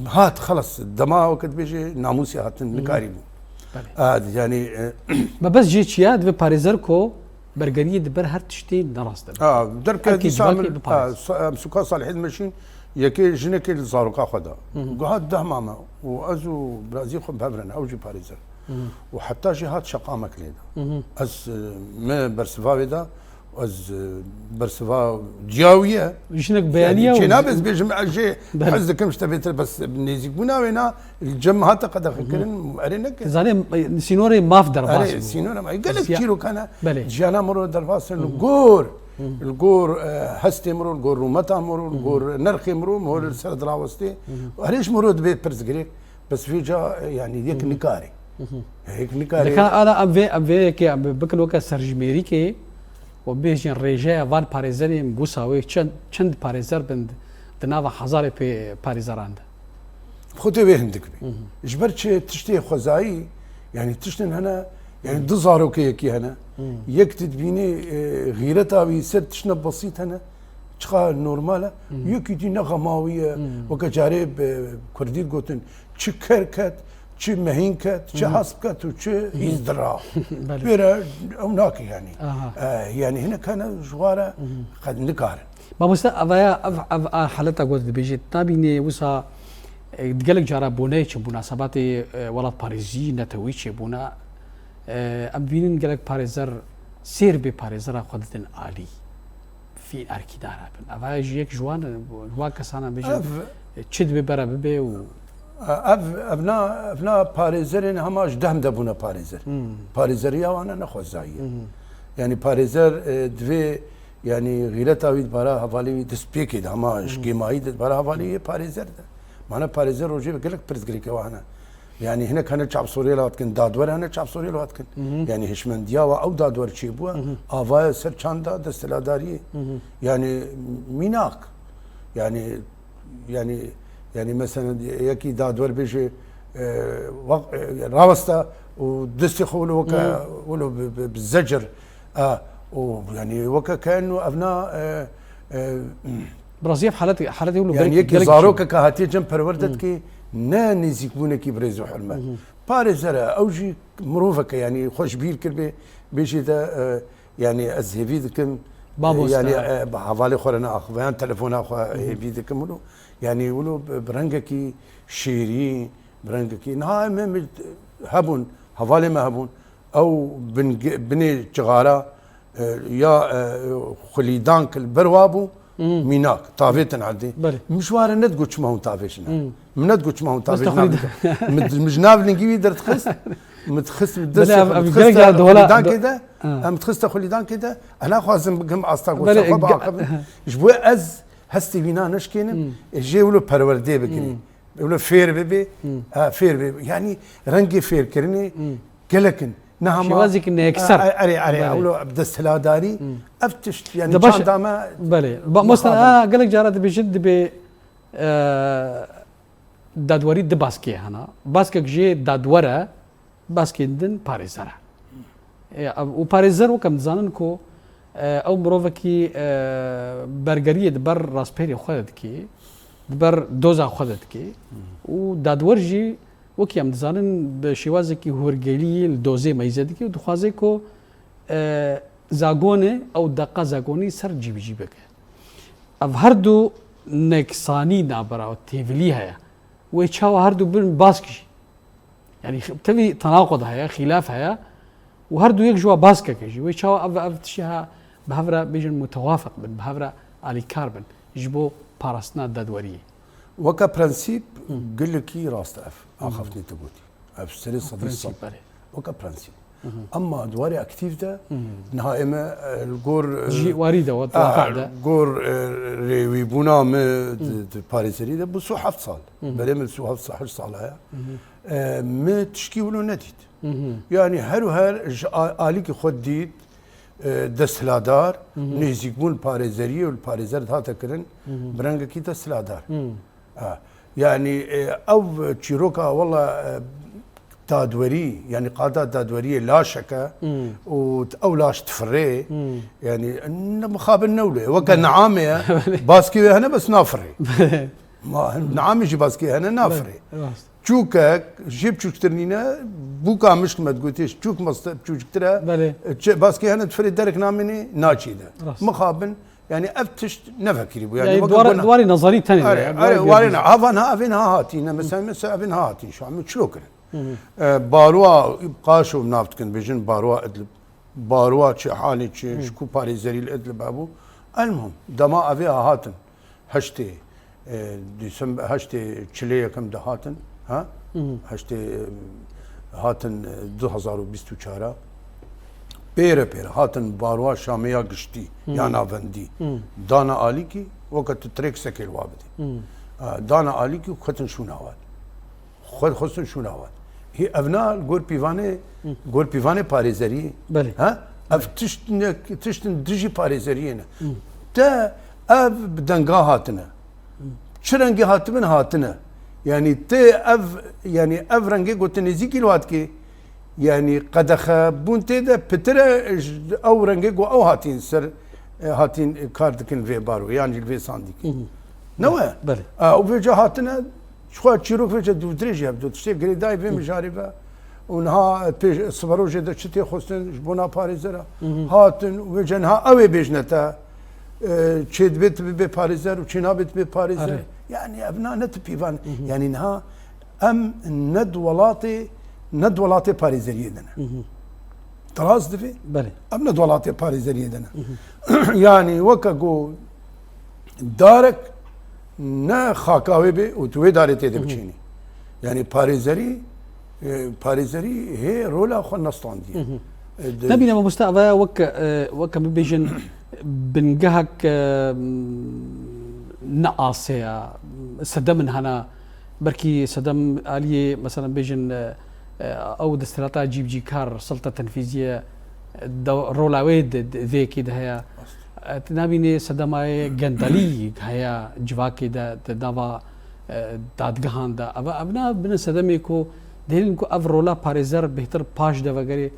hat, xelas, dema weke dibêje namûsê hatin, Hı hı. nikarî bû. Belê. A, yanî, e, Me bes jê çiya divê parêzer ku bergeriyê di ber her tiştî nerast dibe. Ha, derke Her kê dîsa civakê min, biparêz. ha, sa-, em sûka Salihê dimeşîn, yekê jinekê li zaroka xwe da. Hı hı. Guha deh mame û ez û birazî xwe bi hev re ne, ew jî parêzer. Hı hı. Û heta jî hat şeqa me kilê da. Hı hı. Ez, e, me bersiva wê da, ez, e, bersiva ciya wî ye. Jinek Yani, beyaniya çê û nabe ez bêjim, ez jê Belê. hez dikim ji te bêtir, bes nêzîkbûna wê na, li cem hate qedexekirin, Hı hı. erê neke. Dizanê, e, sînorê maf derbas Erê, bû. sînorê maf. Gelek Ziya- çîrok hene. Belê. Jiyana miro derbas in, Hı hı. li gor, Hı hı. li gor, e, hestê miro, li gor rûmeta miro, li Hı hı. gor nerxê miro, miro Hı hı. li ser dirawestê. Hı hı. Erê ji miro dibê pirsgirêk, bes vê ca, e, yani yek Hı hı. nikarê. Hı hı. Yek nikarê. Dikana ana em vê, em vê yekê em bikin weke serjimêrîkê û bêjin rêjeya van parêzerên wisa wê çend, çend parêzer bin di nava hezarê pê parêzeran de. Xwedê wê hindik bî. Hı hı. Ji ber çi tiştê xwezayî, yani tiştin hene, yani du zarokê yekî hene. Hı. Yek tu dibînî, e, xîreta wî ser tiştine besît hene, çiqa normal e. Hı. Yekî dî ne xema wî ye, Hı. weke carê bi kurdî gotin, çi ker ket, çi mehîn ket, çi Hı hı. hesp ket û çi Hı hı. hîzdira. Belê. Pêre ew nake yani. Aha. E, yani hinek hene ji wa re Hı hı. qed nikarin. Mamoste, evaya, ev, ev a haleta got dibêjit, nabînê wisa, e, gelek cara boneyê çi bûna, sebatê, e, welatparêzî, netewî çêbûna. E, em dibînin gelek parêzer, sêr bê parêzera xwe didin alî. Fî erkîdara bin. Evaya jî yek ji wan, ji wan kesana bêjin, Ev e, çi dibê bere bibe û Ev, ev na, ev na parêzerên hema ji dehm de bûne parêzer. Hmm. Parêzeriya wan ne xwezayî ye. Hmm. Yani parêzer, e, divê, yani xîreta wî di bara hevalê wî destpêkê de, hema ji Hmm. kêmayî de di bara hevalê wî parêzer de. Mane parêzer rojê ve gelek pirsgirêkê wan hene. Yani hinek hene çavsorê li hat kin, dadwer hene çavsorê li hat kin. Mhm. Yani hişmendiya wa ew dadwer çêbûye, Mhm. avaya ser çanda desthiladariyê. Mhm. Yani mînak. Yani Yani, yani mesela yekî dadwer bêje, e, wak-, e, rawesta û destê xwe wilo weke, Hmm. wilo bi, bi, bi zecir, e, û yani weke ke enno evna, e, e, Bi rastî ev haletê, haletê wilo yani gelek, yekî gelek zarokeke hatiye cem perwerde Hmm. dike, ne nêzîkbûnekî bi rêz û hurmet. Hmm. Parêzer e, ew jî miroveke, yani xwe ji bîr kiribê, bêjê de, e, Yani ez hêvî dikim, Mamoste. Yani, e, bi hevalê xwe re neaxive, yan telefona xwe hêvî dikim wilo. Yani wilo bi, bi rengekî şêrîn, bi rengekî, niha em, em hebûn, hevalê me hebûn. Ew bin, binê cixara, e, ya, e, xulîdank li ber wa bû, mînak, tavêtin erdê. Belê. Min ji wan re nedigot çima hûn tavêjine. Min nedigot çima hûn tavêjine. Min, min ji nav lingî wî derdixist. Min dixist, min Belê, destê ev, xwe, ev min gelek dixiste ya dola, xulîdankê do-, de. Ha. Em dixiste xulîdankê de. Ez naxwazim bigim asta goşa Belê, xwe ge-, biaxivim. Ji bo ez hestê wîna neşkênim, Hmm. e, jê wilo perwerdê bikirî. Hmm. Wilo fêr bibe, Hmm. ha, fêr bibe. Yani rengê fêrkirinê Hmm. gelek in. Ne hema Şêwazekî neyekser. A, a, erê, erê, Belê. Wilo desthiladarî, Hmm. ev tişt, yani De baş çanda me Belê. Ba-, Mamoste, ha, gelek cara dibêjin, dibê, e, dadwerî di baskê hene. Baskek jê dadwer e, baskên din parêzer e. E, û parêzer wek em dizanin ku, e, ew mirovekî, e, bergeriyê di ber rastpêrê xwe de dikê, di ber doza xwe de dikê. Û dadwer jî wekî em dizanin bi şêwazekî hûrgelî li dozê meyze dikê û dixwaze ku, e, zagonê ew deqa zagonî ser cîbicî bike. Ev her du neksanî navbera têvilî heye. Wê çawa her du bin bask jî? Yani tevî tenaqud heye, xîlaf heye û her du yek ji wa baskek e jî. Wê çawa ev, ev tiştê ha bi hev re bêjin mutewafik bin, bi hev re alîkar bin ji bo parastina dadweriyê? Weke prensîp Hı. gelekî rast e ev. Hı. Axaftinê te gotî. Ev serê sedî sed. Prensîp, belê. Weke prensîp. Hı hı. Emma di warê aktîf de Hı hı. niha ême, e, li gor, e, Ji warî de, wat, ah, waqe de. gor, e, rêwîbûna min Hı. di, di parêzerî de bi sî û heft sal. Hı hı. Berê min sî û heft sal, heşt sal heye. Hı hı. E, min tişkî wilo nedît. Hı hı. Yani her û her ji a-, alîkî xwe dît, e, desthiladar, Hı hı. nêzîkbûn parêzeriyê û li parêzer dihate kirin, Hı hı. bi rengekî desthiladar. Hı. Ha. Yani, e, ew çîroka wela, e, dadwerî, yani qada dadweriyê laşeke Hı. û t-, ew laş difirê, Hı. yani ne mixabin ne wile. Weke Hı. niamê ye, Belê. baskê wê hene bes nafirê. Belê. Ma niamê jî baskê hene nafirê. Belê, rast. Çûkek jê biçûktir nîne, bûka mişk me digotiye, çûk meste biçûktir e. Belê. Çi, baskê hene difirê derek namênê naçî de. Rast. Mixabin, yani ev tişt nevekirî bû. Yani Yani weke duwar-, guna- duwarê nazarî tenê de Are, ya, are, duwarê warê ne. Havan ha, evên ha hatî. Ne, mesela, mesela evên ha hatî. Şu an çilo kirin. Hı hı. E, Barwa Qaşo nav dikin, bêjin Barwa Idlib. Barwa çi, halê çi, Hı. ji ku parêzerî li Idlib hebû. Elmuhim, dema evê ha hatin. Heştê, e, Dîsember, heştê çilê yekem de hatin, ha? Hı hı. Heştê, e, hatin, e, du hazar û bîst û çar a. Pêre pêre hatin Barwa Şamê ya giştî, Hı. ya navendî. Hı. Dana alîkî, weke tu tirêk sekê li wa bidî. Hı. Ha, dana alîkî û ketin şûna wan. Xwe dixwestin şûna wan. Hê evna li gor pîvanê, Hı. gor pîvanê parêzeriyê. Belê. Ha? Ev Belê. tiştine, tiştin dijî parêzeriyê ne. Hı. Te ev bi denga hatine. Hı. Çi rengî hatibin hatine. Yani tê ev, yani ev rengê ku tu nêzîkî li wa dikê, yani qedexe bûn tê de pitir e ji ew rengê ku ew hatîn ser, e, hatîn kar dikin vê baro, yan jî li vê sandîkê. Hı hı. Ne we? Belê. E, û vêca hatine, çixwe çîrok vêca dûdirêj hebû, tiştê girêdayî vê Hı. mijarê ve. Û niha pê siberojê de çi tê xwestin ji bona parêzera Hı hı. hatin û vêca niha ew ê bêjne te, e, çê dibê tu bibê parêzer û çê nabê tu bê parêzer. Are. Yani ev na ne tu pîvan. Hı hı. Yani niha em ne di welatê, ne di welatê parêzeriyê de ne. Hı hı. Di rast divê? Belê. Em ne di welatê parêzeriyê de ne. Hı hı. Yani weke ku darek ne xaka wê bê û tu wê darê tê de Hı hı. biçînî. Yani parêzerî, e, parêzerî hê rola xwe nestandiye. Hı hı. E, de- Nebîne mamoste, eve wek, e, weke bibêjin bingehek, e, ne asê ye, sedem in hene, belkî sedem aliyê, mesela bêjin, e, e, ew desthilata cîbicîkar, silta tenfîziye, e, de, rola wê di, di, vê yekê de heye. Rast. E, tu nabînê sedemayê gendelî heye civakê de, di nava, e, dadgehan de. Ev, ev ne bine sedemê ku dihêlin ku ev rola parêzer bêhtir paş de vegerê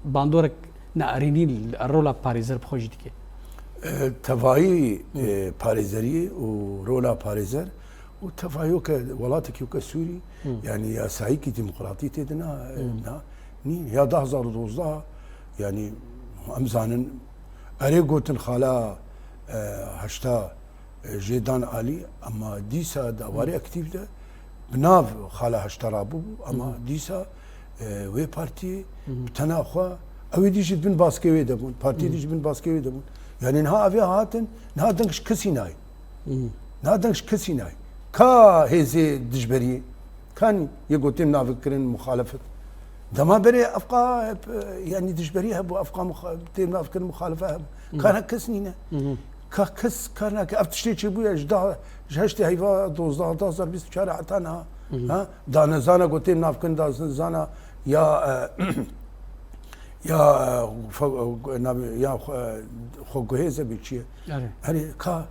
bandorek neerênî li rola parêzer bi xwe jî dike. E, tevayî, Hı. e, parêzeriyê û rola parêzer û tevayî weke welatekî weke Sûrî, Hı. yani yasayîkî demokratî tê de na, Hı. na, nîn. Ya du hazar û dozdeh, yani em zanin Erê gotin xala, e, heşta, e, jê dan alî, ama dîsa di awarê aktîf de bi nav xala heşta rabûbû, ama dîsa, e, wê partiyê bi tena xwe, ew ê dî jî di bin baskê wê de bûn, partiyê dî jî bin baskê wê de bûn. Yani niha ev ê hatin, niha deng ji kesî nayê. Niha deng ji kesî nayê. Ka hêzê dijberiyê, kan yê ku têm navekirin muxalefet. Dema berê evqa, e, yani dijberî hebû, evqa muxa-, têm navekirin muxalefe hebû. Kana kes nîne. Ka kes kar nake. Ev tiştê çêbûye ji da, ji heştê heyva dozdeh, du hazar bîst û çar heta niha. Ha? Da nezana ku têm navekirin, da nezana ya, e, ya, e, fe-, navê, ya xwe, xwe guhêze bê çi ye. Erê. Hani ka,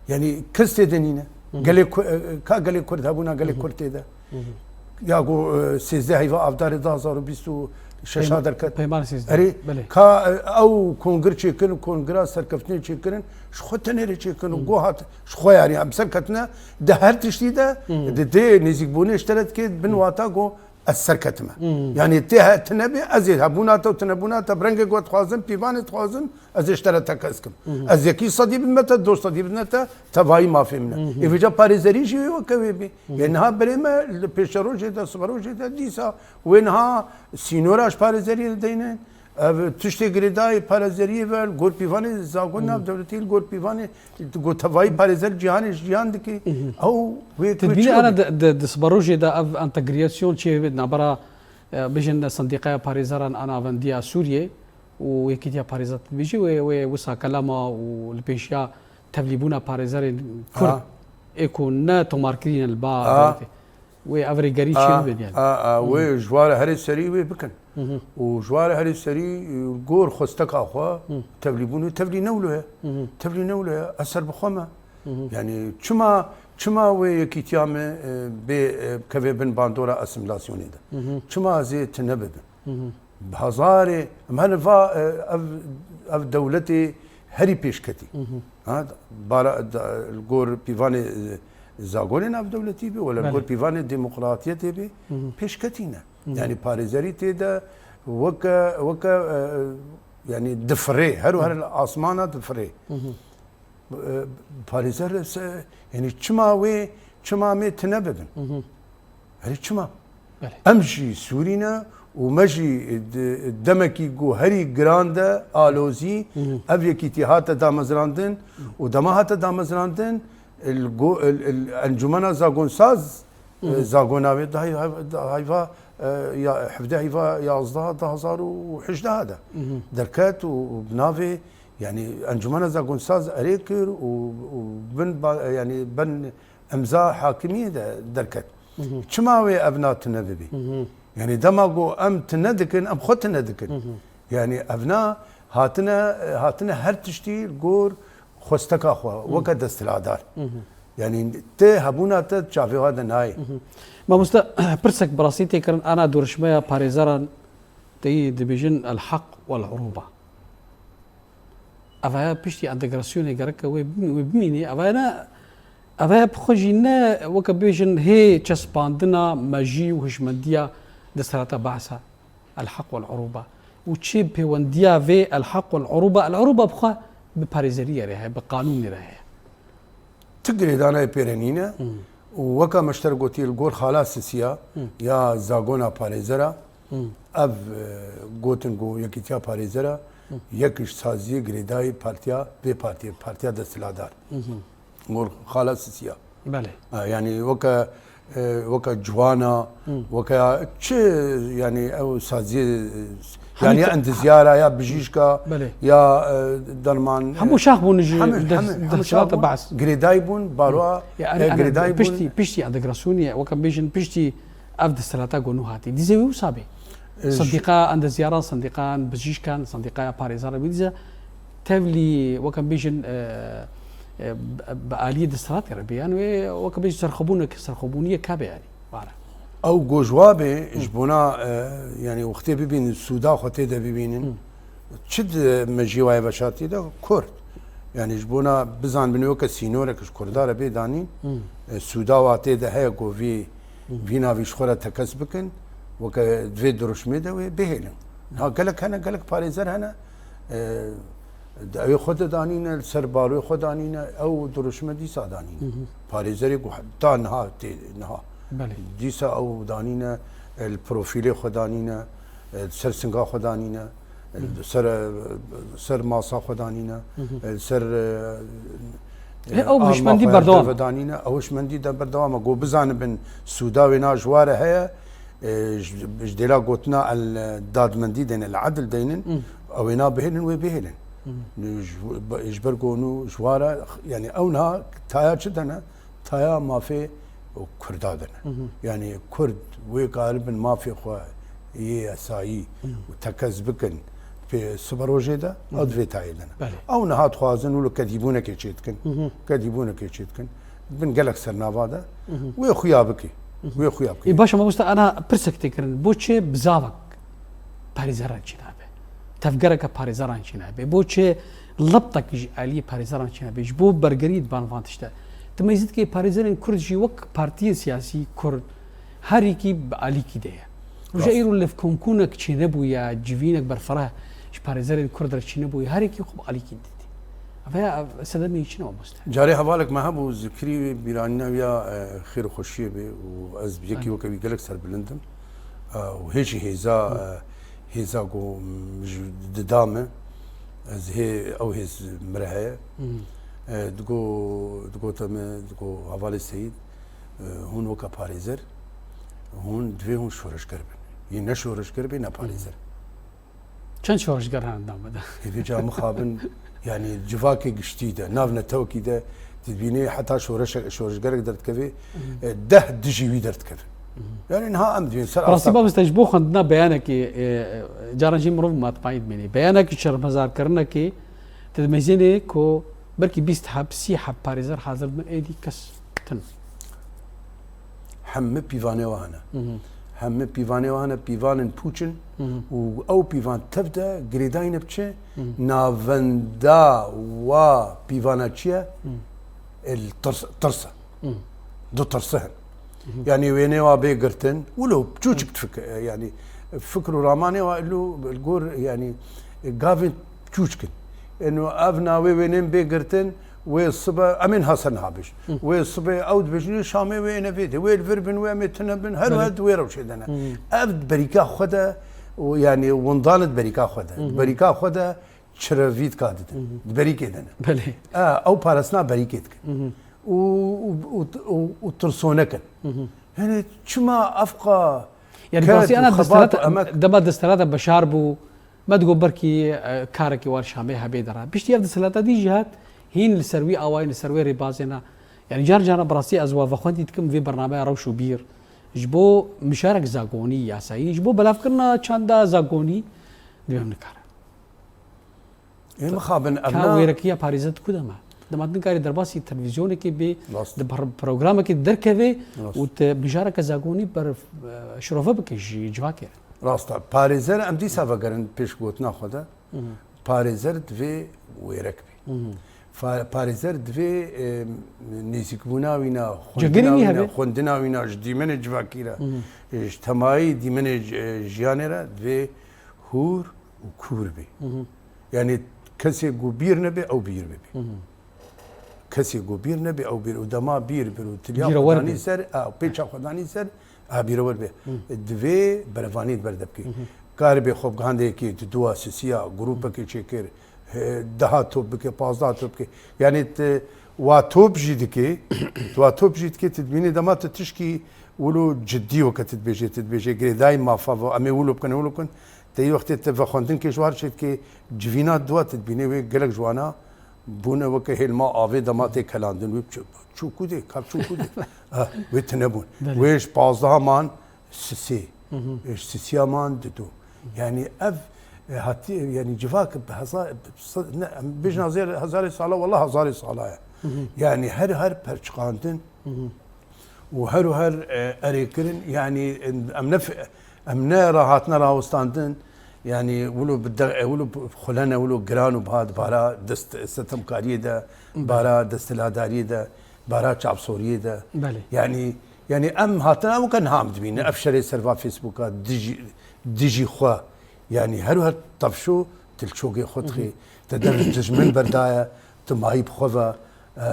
yani kes tê de nîne. Gelê Ku-, e, ka gelê Kurd hebûna, gelê Kurd tê de. Ya ku, e, sêzdeh heyva avdarê du hazar û bîst û şeş a Peyma-, derket. Peymanê sêzdeh. Erê, belê. Ka, e, ew kongir çêkirin, kongira serkeftinê çêkirin, ji xwe tenê re çêkirin û go hat, ji xwe yani em serketine, di her tiştî de, di dê nêzîkbûnê ji te re dike, bin wata go ez serketime. Yani tê he, tu nebê, ez ê hebûna te û tunebûna te bi rengê ku dixwazim, pîvanê dixwazim, ez ê ji te re tekez kim. Ez yekî sedî bidime te, du sedî bidime te, tevayî mafê min e. Ê vêca parêzerî jî wê weke wê bê. Yê niha berê me li pêşerojê de, siberojê de dîsa wê niha sînora ji parêzeriyê deynin. Ev tiştê girêdayî parêzeriyê ve li gor pîvanê zagon navdewletî, li gor pîvanê ku tevayî parêzer cîhanê ji cîhan dikê. Ew wê Tu dibînî ana di, di, di siberojê de ev entegrasyon çê nabera, e, bêjin sendîqaya parêzeran a navendiya Sûriyê û Yekîtiya Parêzer dibêjî wê, wê wisa kelama û li pêşiya tevlîbûna parêzerên Kurd ê ku ne tomarkirî ne li ba dewletê. Wê ev rêgerî çêbibin yani. A, a, wê ji ware herê serî wê bikin. Û ji ware herê serî, e, gor xwesteka xwe, tevlîbûn û tevlî ne wilo ye. Tevlî ne wilo ye. Ez ser bi xwe me. Yani çima, çima wê yekîtiya me, e, bê, e, kevê bin bandora asimilasyonê de? Çima ez ê tune bibim? Bi hezarê, em her va, e, ev, ev dewletê herî pêşketî. Ha, bara, da, li gor pîvanê, e, zagonê navdewletî bê, wela li gor pîvanê demokratiyetê bê, pêşketî ne. Yani parêzerî tê de weke, weke, e, yani difirê, her û her li asmana difirê. E, parêzer se, yani çima wê, çima mê tune bibin? Herî çima? Belê. Em jî Sûrî ne û me jî de-, demekî ku herî giran de alozî ev yekîtî hate damezrandin û dema hate damezrandin, il go-, il, il, Encûmena Zagonsaz, e, zagona wê di hay-, hay-, di hayva, e, ya hevdeh heyva yazdeh du hazar û hejdeh de derket û bi navê, yani Encûmena Zagonsaz erê kir û, û bin ba-, yani bin emza hakimiyê de derket. Çima wê ev na tune bibî? Yani dema ku em tune dikin, em xwe tune dikin. Yani ev na hatine, hatine her tiştî gor xwesteka xwe, weke desthiladar. Yani te hebûna te çavê wa de nayê. Mamoste, pirsek bi rastî tê kirin, ana dorişmeya parêzeran teyî dibêjin el-heq wel-urûba. Ev heye piştî entegrasyonê gereke wê bimî-, wê bimînê. Ev heye ne, ev heye bi xwe jî ne weke bêjin hê çespandina mejî û hişmendiya desthilata behsa. El-heq wel-urûba. Û çi pêwendiya vê el-heq wel-urûba? El-urûba bi xwe bi parêzeriyê re heye, bi qanûnê re heye. Ti girêdanayê pê re nîne û weka me ji te re gotiye li gor xala sisiya ya zagona parêzera, ev, e, gotin ku yekîtiya parêzera yek ji saziyê girêdayî partiya vê partiyê, partiya desthiladar. Gor xala sisiya. Belê. Ha, yani weke, e, weke ciwana, weke çi, yani ew saziyê, e, Hemî yani ya te-, endizyara, ya bijîşka, Belê. ya, e, derman, Hemû e, şax bûn ji hemû, des-, hemû, hemû desthilat şax bûn, Baas. girêdayî bûn, baroa, Ya, e, yani, girêdayî bûn. piştî, piştî entegrasyonê, weke bêjin piştî ev desthilata ku nû hatî. Dîzê wî wisa bê. E, Sendîqa endezyaran, sendîqayan bijîşkan, sendîqaya parêzeran wî dîze tevlî, weke bêjin, e, e, bi, bi aliyê desthilatê re bê. Yani wê, weke bêjin serxwebûnek-, serxwebûniyek hebe yani. Wara. Ew gojwa bê, ji bona, e, yani wextê bibînin, sûda xwe tê de bibînin. Çi di mejî wayê veşartî de? Kurd. Yani ji bona bizanbin weke sînorek ji Kurda re bê danîn, e, sûda wa tê de heye ku vî, vî navî ji xwe re tekez bikin, weke di vê dirûşmê de wê bihêlin. Ha, gelek hene, gelek parêzer hene, e, Di ew xwe de danîne, li ser baroyê xwe danîne, ew dirûşme dîsa danîne. Parêzerê ku ta niha tê, niha. Belê. Dîsa ew danîne, li profîlê xwe danîne, li ser singa xwe danîne, li ser, ser masa xwe danîne, li ser, Lê ew hişmendî berdewam e. Danîne, ew hişmendî de berdewam e. Ku bizanibin sûda wêna ji wa re heye, e, ji, ji dêla gotina el dadmendî deynin, el edil deynin, ew wêna bihêlin, wê bihêlin. Ji, ji ber ku nû ji wa re, yani ew niha taya çi de ne? Taya mafê Kurda de ne. Yani Kurd wê karibin mafê xwe yê yasayî û tekez bikin pê siberojê de, ew di vê tayê de ne. Belê. Ew niha dixwazin wilo kedîbûnekê çê dikin. Kedîbûnekê çê dikin. Bin gelek sernava de. Wê xuya bikî. Wê xuya bikî. Ê, baş e, mamoste, ana pirsek tê kirin. Bo çi bizavek parêzeran çî nabe? Tevgereke parêzeran çî nabe? Bo çi liptek ji aliyê parêzeran çî nabe? Ji bo bergerî diban van tişte. Tu meyzî dikê parêzerên Kurd jî wek partiyên siyasî Kurd her yekî bi alîkî de ye. Roja Rast. îro levkomkûnek çênebûye, civînek berfireh ji parêzerên Kurd re çênebûye, her yekî xwe bi alîkî didî. Ev ya, ev sedemê çi ne, mamoste? Carê hevalek me hebû, zikirî wê bîranîna wî ya, e, xêr û xweşiyê bê û ez bi yekî Amîn. weke wî gelek serbilind im. E, û hê jî hêza, Hı. e, hêza ku, m, ji dida me, ez hê, ew hêz mi re heye. Hı. E, digo, digote me, digo, hevalê Seyîd, e, hûn weke parêzer, hûn divê hûn şoreşger bin. Yê ne şoreşger bê, ne parêzer. Çend şoreşger hene di nav me de? Ê vêca mixabin, yani civakê giştî de, nav netewekî de, tu dibînî heta şoreşe-, şoreşgerek derdikevê, e, deh dijî wî derdikevin. Yani niha em dibînin ser Rastî asta. Mamoste, ji bo xwendina beyanekê, e, e, caran jî mirov matmayî dimênê. Beyanekî şermezarkirinekê, tu dimezênê ku belkî bîst heb, sî heb parêzer hazir dibin, êdî kes tune. Hemî pîvanê we hene. Hı hı. Hemî pîvanê we hene, pîvanên pûç in Hı hı. û ew pîvan tev de girêdayî ne bi çi? Hı hı. Navenda wa pîvana çi ye? Hı. El tirs, tirs e. Hı. Du tirsi hin. Hı hı. Yani wênê wa bê girtin, wilo çûçik Hı. difik-, yani fikr û ramanê wa ilo li gor, yani gavên çûçik in. Eno ev navê wênên bê girtin, wê sibe, em ên hase niha bêjin. Hı. Wê sibê ew dibêjin, "Şamê wê êne vê de, wê li vir bin, wê em ê tune bin, her Belê. wiha di wê rewşê de ne." Hı. Ev di berîka xwe de, û, yani windan di berîka xwe de. Hı hı. Di berîka xwe de çirevîtka didin. Hı hı. Di berîkê de ne. Belê. E, ew parastina berîkê dikin. Hı hı. Û, û, û, û, û tirsonek in. Hı hı. Yani çima efqa Yani ked basî û ana xebat û desthilata, emek dema desthilata Beşar bû, me digot belkî, e, karekî war Şamê hebê dera. Piştî ev desthilata dî jî hat, hîn li ser wî awayî, li ser wê rêbazê ne. Yani car cara bi rastî ez wa vexwendî dikim vê bernameya Rewş û Bîr. Ji bo mijarek zagonî, yasayî, ji bo belavkirina çanda zagonî, divê em nikarin. Ê mixabin, em Ka na- wêrekiya parêze di ku de me? Dema tu nikarî derbasî televîzyonekê bê, Rast. di par-, programekê derkevê Rast. û tu mijareke zagonî ber, e, şirove bike ji civakê re. Rast e. Parêzer em dîsa vegerin pêş gotina xwe de. Hı hı. Parêzer divê wêrek bê. Hı hı. Fa-, parêzer divê, e, nêzîkbûna wîna, Cegirî xwendina wî wîna, hebe. xwendina wîna ji dîmenê civakî re, Hı hı. ji temayî dîmenê ji-, jiyanê re divê hûr û kûr bê. Hı hı. Yani kesê ku bîr nebe, ew bîr bibe. Hı hı. Kesê ku bîr nebe, ew bîr. Û dema bîr bir û tiliya Bîre xwe wer danî be. ser, a, pêça xwe danî ser, a, bîre wer be. Hı. Divê berevanî di ber de bike. Hı hı. Karibê xwe bigihande yekê, di dua sisiya, grûpekê çêkir, he, deha top bike, pazdeh top bike. Yani tu wa top jî dike, tu wa top jî dike, tu dibînî dema tu tişkî wilo cidî weke tu dibêjê, tu dibêjê girêdayî mafa ve, em ê wilo bikin, wilo bikin. Te yê wextê te vexwendinkê ji war çêdikê, civîna dua tu dibînê wê gelek ji wana bûne weke hêlma avê dema tê kelandin. Wê çû-, çû ku dê, kar çû ku dê. Ah, wê tune bûn. Belê. Wê ji pazdeha man sisê. Hı hı. Wê ji sisiya man didu. Yani ev, e, hatî, yani civak bi heza-, bi se-, ne, em bêjin hezar-, hezarê sala, wela hezarê sala ye. Hı hı. Yani her, her perçiqandin Hı hı. û her û her, e, erê kirin, yanî, em ne f-, em ne rahatine rawestandin, yanî wilo bi de-, e, wilo bi xulene, wilo giran û biha di bara dest, setemkariyê de, Belê. bara desthiladariyê de, bara çavsoriyê de. Belê. Yanî, yanî em hatine ew ke niha em dibînin, Hı. ev şerê serva Facebooka dijî, dijî xwe, yanî her û her tevşo dilçogê xwe Hı hı. dixê. Te dev ji dijmin berdaye, tu mayî bi xwe ve, e,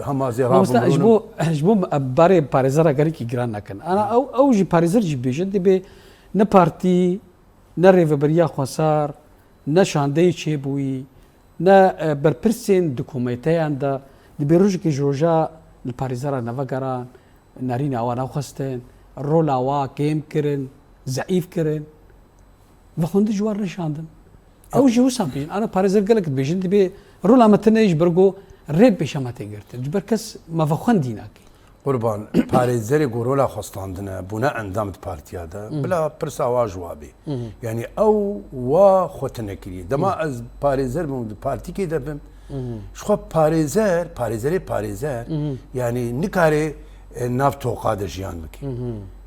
hema zê Mamoste, rabû ji mirûn. Bo, ji bo em barê parêzera gelekî giran nekin. Ana ew, ew jî parêzer jî bêjin, dibê ne partî, ne rêveberiya xwesar, ne şandeyê çêbûyî, ne, e, berpirsên di komîteyan de, dibê rojekê ji roja li parêzera neve geran, nerîna wan nexwestin, rola wa kêm kirin, zeîf kirin. Vexwendin ji wan neşandin. Ew jî wisa bêjin. Ana parêzer gelek dibêjin, dibê rola me tune ji ber ku rê pêşa me tê girtin. Ji ber kes me vexwendî nake. Qurban, parêzerê ku rola xwe standine, bûne endam di partiya de, bila pirsa wa ji wa bê. Yanî ew wa xwe tune kiriye. Dema ez parêzer bim, di partîkê de bim, ji xwe parêzer, parêzerê parêzer, yanî nikare, e, nav toqa de jiyan bike.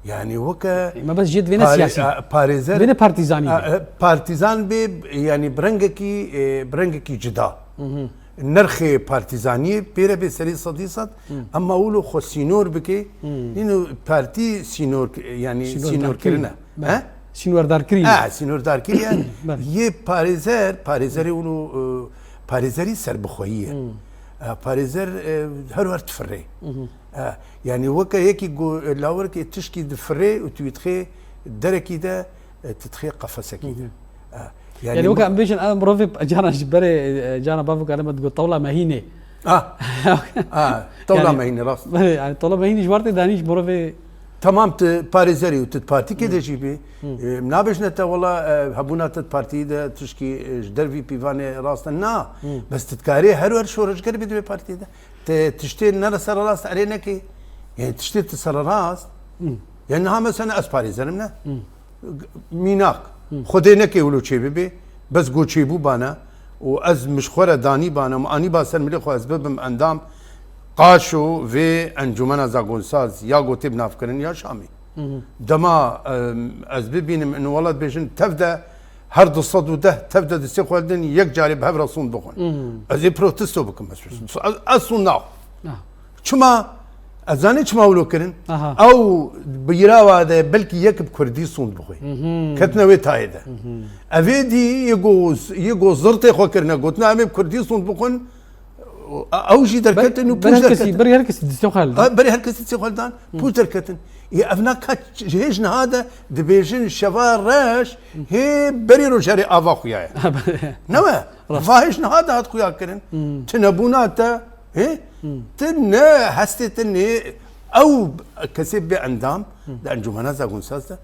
Yanî weke Me bes jê divêne parê-, siyasî. a, parêzer, Divêne partîzanî a, be. e, partîzan bê, yanî bi rengekî, e, bi rengekî cida. Nirxê partîzaniyê pê re bê serê sedî sed, ema wilo xwe sînor bike, nîno partî sînor, yanî Sînordarkirî. sînorkirine. Belê. He? Sînordarkirî. Ha, sînordarkirî ye. Belê. Yê parêzer, parêzerê wilo, e, parêzerî serbixweyî ye. E, parêzer, e, her wer difirê. E, yanî weke yekî go-, lawerkê tişkî difirê û tu dixê derekî de, e, tu dixê qefesekî de. E, yanî Yanî weke ma- em bêjin, em mirovê caran ji berê, e, caran bavok erê me digot tewla mehînê. Ah. Ah, tewla Yanî mehînê, rast. Belê, yanî tewla mehînê ji war tê danî ji mirovê Tamam, tu parêzerî û tu di partîkê de jî bî. E, nabêjne te wela, e, hebûna te di partiyê de tişkî, e, ji dervî pîvanê rast e. Na. Bes tu dikarî her wer şoreşger bî di wê partiyê de. Te tiştê ne li ser rast erê nekê. Yani tiştê tu ser rast. Yani niha mesela ez parêzerim ne? Mînak. Xwedê neke wilo çê bibe. Bes go çêbû bana. Û ez min ji xwe re danî bana, min anî ba ser milê xwe ez bibim endam qaşo vê encûmena zagonsaz ya gotê bi navkirin ya Şamê. Dema, em, ez bibînim in welat bêjin tev de her du sed û deh tev de distê xwe din yek carê bi hev re sûnd bixwin. Ez ê protesto bikim ez. Ez, ez sûnd naxwim. Ah. Çima? Ez zanî çima wilo kirin? Aha. Ew bi yirawa de belkî yek bi kurdî sûnd bixwe. Ketine wê tayê de. Evê dî yê go, yê go zirtê xwe kirine, gotina em ê bi kurdî sûnd bixwin. Ew jî derketin û Ber-, pûç ber her kesî, derketin. Ber her kesî distê xwe hildan. Ha, berê her kesî distê xwe hildan, pûç derketin. Ê, ev na ka ç-, ji hêj niha de dibêjin şeva reş hê berî rojarê ava xuya ye. Ne we? Rast. Va hêj niha de hat xuya kirin. Tinebûna te, hê? Ti ne hestê te nê, ew kesê bê endam di encûmena zagonsaz de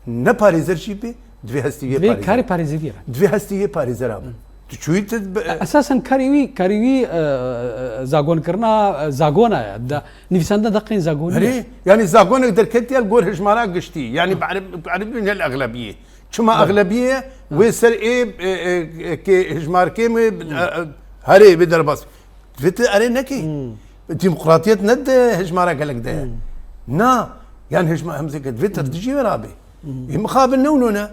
ne parêzer jî bê, divê hestî yê Divê parêzer. karê parêzeriyê be. Divê hestî yê parêzera be. Tu çûyî tu bi- E, esasen karê wî, karê wî, e, e, zagonkirina, e, zagona ye. Da, nivîsandina deqên zagonî ye. Erê, yani zagonek derketiye li gor hejmara giştî. Yani bi ereb-, bi erebî ne li exlebiyê. Çima Belê. exlebiyê? Wê ser ê, e, e, e, kê hejmarkê mi, e, e, herê bi derbas. Divê tu erê nekî. Demokratiyet ne di hejmara gelek de ye. Na, yani hejma-, hemzê ke divê tu dijî wê rabê. Ê mixabin ne û ne.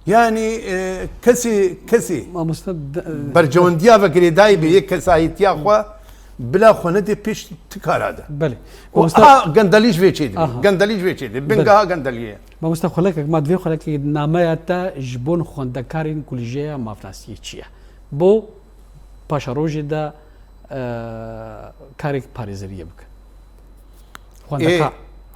Yani, e, kesî, kesî Mamoste de, e, berjewendiya ve girêdayî bê, yê kesayîtiya xwe bila xwe nedê pêş ti kara de. Belê. Û Mamoste a gendelî ji vê çê dibe. Aha. Gendelî ji vê çê dibe. Belê. Bingeha gendeliyê. Mamoste xulekek, ma divê xulekek nameya te ji bo xwendekarên kulîjeya mafnasiyê çi ye? Bo paşerojê de, e, karek parêzeriyê bike. Xwendekar. Ê,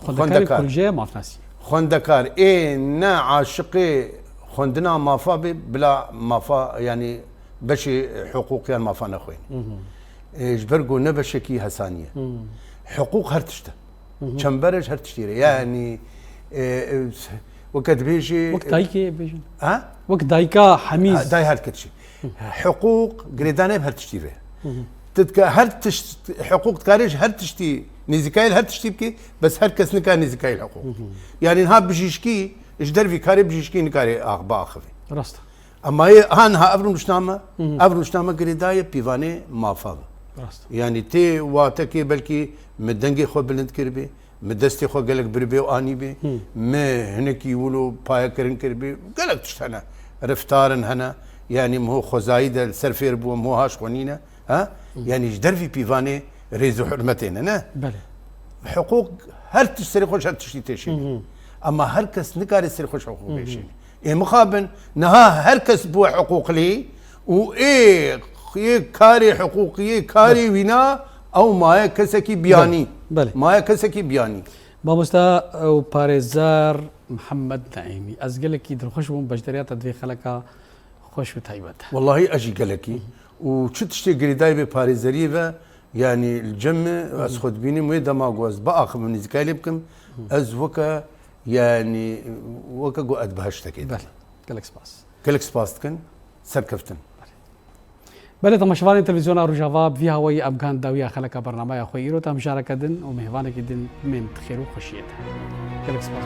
Xwendekarê xwendekar. kulîjeya mafnasiyê. Xwendekar ê ne aşiqê xwendina mafa bê, bila mafa, yani beşê hiqûqiyan mafa nexwêne. Ê, ji ber ku ne beşekî hesanî ye. Hiqûq her tişt e. Çember e ji her tiştî re. Yani, e, e, weke dibêjî, Wek dayikê bêjin. Ha? Wek dayika hemî. Ha, dayê her tiştî. Hiqûq girêdane bi her tiştî ve. Tu dika-, her tişt, hiqûq dikare ji her tiştî, nêzîkayê li her tiştî bike, bes her kes nikare nêzîkayê li hiqûq. Yani niha bijîşkî, ji dervî karê bijîşkî nikare ax-, biaxive. Rast. Ama yê, ha niha ev rûniştname, ev rûniştname girêdayê pîvanê mafa ve. Rast. Yani tê watekê belkî min dengê xwe bilind kiribê, min destê xwe gelek biribê û anîbê, min hinekî wilo payekirin kiribê, gelek tişt hene. Riftarin hene, yani min ho xwezayî de li ser fêr bûm, min ho haş xwe nîne. Ha? Yani ji dervî pîvanê rêz û hurmetê ne, ne? Belê. Hiqûq her tişt serê xwe ji her tiştî têşîne. Ama her kes nikare serê xwe ji hiqûq bêşîne. Ê mixabin, niha her kes bû hiqûqlî û ê, ê karê hiqûqî, ê karê wîna, ew maye kesekî biyanî. Belê. Maye kesekî biyanî. Mamosta û parêzer Mihemed Neîmî, ez gelekî dilxweş bûm beşdariya te di vê xeleka xweş û taybet de. Wellahî ez jî gelekî. Û çi tiştê girêdayî bê parêzeriyê ve, yanî li cem min, ez xwe dibînim wê dema ku ez biaxivim nêzîkayî lê bikim, ez weke, yanî weke ku ez di behiştekê de. Belê. Gelek spas. Gelek spas dikin. Serkeftin. Belê, temaşevanên televîzyona Rojava, bi vî hawayî em gihan dawiya xeleka bernameya xwe îro. Te em mijareke din û mêvanekî din bimên di xêr û xweşiyê de. Gelek spas.